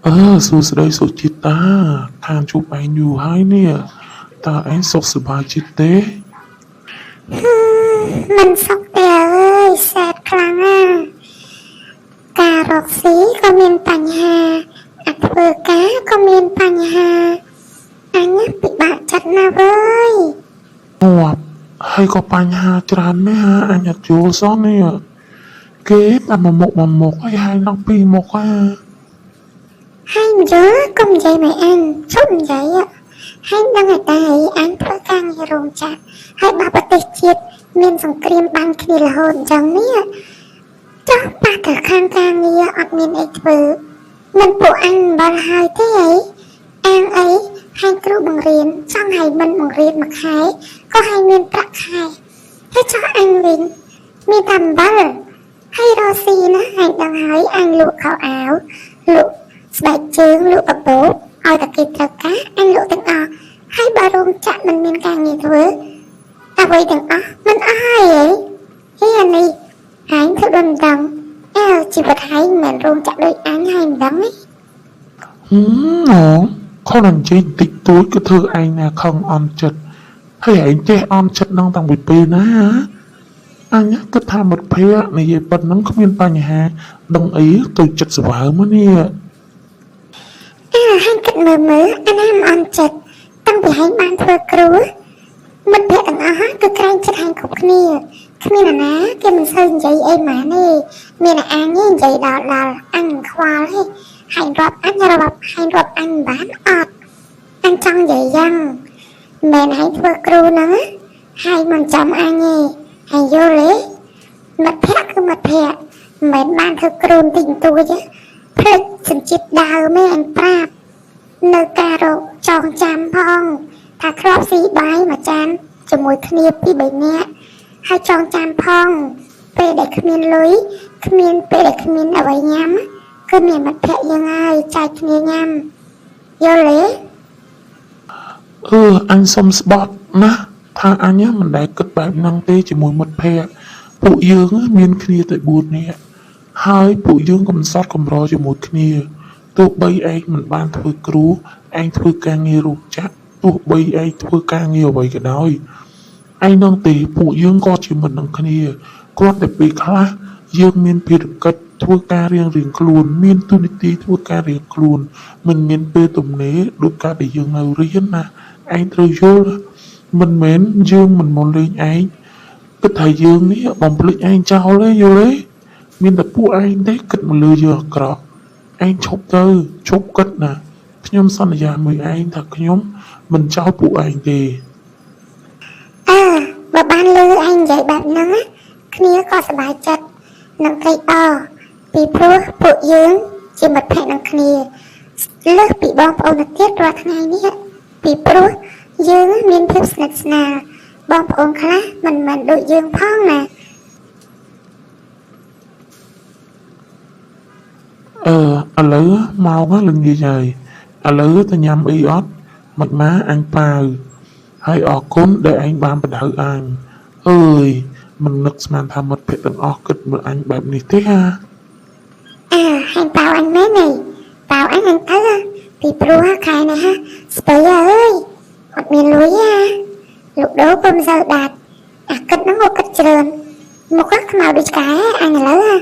អឺសួស្តីសុចិតាខានជួបឯងយូរហើយនេះតើឯងសុខសប្បាយចិត្តទេ មិនសុខទេអើយសែតខ្លាំងណាស់ការរកស៊ីក៏មានបញ្ហាអាធ្វើការក៏មានបញ្ហាអញណាពិបាកចិត្តណាស់វើយ ងាប់ហើយក៏បញ្ហាច្រើនណាស់ហាអញអត់យល់សោះនេះគេតែមួយមុខមួយមុខហើយហើយដល់ពីរមុខហា ហើយមិនយល់កុំនិយាយមកអញឈប់និយាយហើយដឹងតែតែអញធ្វើការងាររោងចក្រហើយបើប្រទេសជាតិមានសង្គ្រាមបាញ់គ្នារហូតអញ្ចឹងនេះចុះប៉ះតែខាងការងារអត់មានអីធ្វើមិនពួកអញអំបិលហើយទេអីអាងអីហើយគ្រូបង្រៀនចង់ឲ្យមិនបង្រៀនមួយខែក៏ឲ្យមានប្រាក់ខែហើយចុះអញវិញមានតែអំបិលហើយរកស៊ីណាអញដឹងហើយអញលក់ខោអាវលក់ស្បែកជើងលក់កាបូបឲ្យតែគេត្រូវការអញលក់ទាំងអស់ហើយបើរោងចក្រមិនមានការងារធ្វើអ្វីទាំងអស់មិនអស់ហើយអីហេអានេះហែងធ្វើដូចមិនដឹងអើជីវិតហែងមិនមែនរោងចក្រដូចអញហែងមិនដឹងទេ ហឹមណងខំនិយាយតិចតួចក៏ធ្វើឯងណាខឹងអន់ចិត្តហើយឯងចេះអន់ចិត្តនឹងតាំងពីពេលណាហាអញគិតថាមិត្តភ័ក្តិនិយាយប៉ុណ្ណឹងគ្មានបញ្ហាដឹងអីទៅចិត្តស្វើមកនេះ អើហែងគិតមើលមើលអាណាមិនអន់ចិត្តតាំងពីហែងបានធ្វើគ្រូមិត្តភក្តិទាំងអស់គឺក្រែងចិត្តហែងគ្រប់គ្នាគ្មានអាណាគេមិនសូវនិយាយអីម៉ាទេមានតែអញទេនិយាយដល់ដល់អញមិនខ្វល់ទេហែងរាប់អញរាប់ហែងរាប់អញមិនបានអត់អញចង់និយាយយ៉ាងមិនមែនហែងធ្វើគ្រូហ្នឹងណាហែងមិនចាំអញទេហែងយល់ទេមិត្តភក្តិគឺមិត្តភក្តិមិនមែនបានធ្វើគ្រូបន្តិចបន្តួចទេភ្លេចសញ្ជាតិដើមទេអញប្រាប់ នៅការរកចងចាំផងថាធ្លាប់ស៊ីបាយមួយចានជាមួយគ្នាពីរបីនាក់ហើយចងចាំផងពេលដែលគ្មានលុយគ្មានពេលដែលគ្មានអ្វីញ៉ាំគឺមានមិត្តភក្តិយើងហើយចែកគ្នាញ៉ាំយល់ទេ អឺអញសុំស្បត់ណាថាអញមិនដែលគិតបែបហ្នឹងទេជាមួយមិត្តភ័ក្តិពួកយើងមានគ្នាតែ4នាក់ហើយពួកយើងកំសត់កម្រជាមួយគ្នាទោះបីឯងមិនបានធ្វើគ្រូឯងធ្វើការងាររោងចក្រទោះបីឯងធ្វើការងារអ្វីក៏ដោយឯងនឹងទេពួកយើងក៏ជាមិត្តនឹងគ្នាគ្រាន់តែពេលខ្លះយើងមានភារកិច្ចធ្វើការរៀងៗខ្លួនមានទូនាទីធ្វើការរៀងខ្លួនមិនមានពេលទំនេរដូចកាលដែលយើងនៅរៀនណា ឯងត្រូវយល់មិនមែនយើងមិនមកលេងឯងគិតថាយើងនេះបំភ្លេចឯងចោលទេយល់ទេមានតែពួកឯងទេគិតមកលើយើងអាក្រក់ឯងឈប់ទៅឈប់គិតណាខ្ញុំសន្យាមួយឯងថាខ្ញុំមិនចោលពួកឯងទេ អើបើបានលឺឯងនិយាយបែបហ្នឹងណាគ្នាក៏សប្បាយចិត្តនិងត្រេកអរពីព្រោះពួកយើងជាមិត្តភក្តិនឹងគ្នាលើសពីបងប្អូនទៅទៀតរាល់ថ្ងៃនេះពីព្រោះយើងមានភាពស្និទ្ធស្នាលបងប្អូនខ្លះមិនមែនដូចយើងផងណា អឺឥឡូវម៉ោងល្ងាចហើយឥឡូវទៅញ៉ាំអីអត់មិនមកអញប៉ាវហើយអរគុណដែលឯងបានបដៅអញអើយមិននឹកស្មានថាមិត្តភក្តិទាំងអស់គិតមើលអញបែបនេះទេហា អើហែងប៉ាវអញមែនទេប៉ាវអញអញទៅហ៎ពីព្រោះខែនេះហ่ะស្ពៃអើយអត់មានលុយហ่ะលោកដូក៏មិនសូវដាច់អាគិតហ្នឹងក៏គិតច្រើនមុខហ្នឹងខ្មៅដូចឆ្កែអញឥឡូវហ่ะ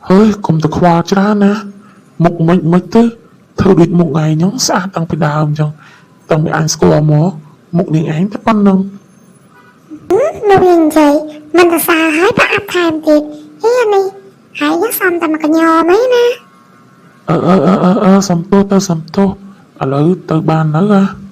ហើយកុំទៅខ្វល់ច្រើនណាមុខមិនមិនទៅធ្វើដូចមុខឯងហ្នឹងស្អាតតាំងពីដើមអញ្ចឹងតាំងពីអញស្គាល់មកមុខនាងឯងតែប៉ុណ្្នឹង មកវិញនិយាយមិនសរសើរហើយប្រអាប់ថែមទៀតហេអានេះហើយយកសំតែមកកញ្ញមឯណា អឺអឺអឺអឺអឺសំទោសទៅសំទោសឥឡូវទៅបាននៅហ៎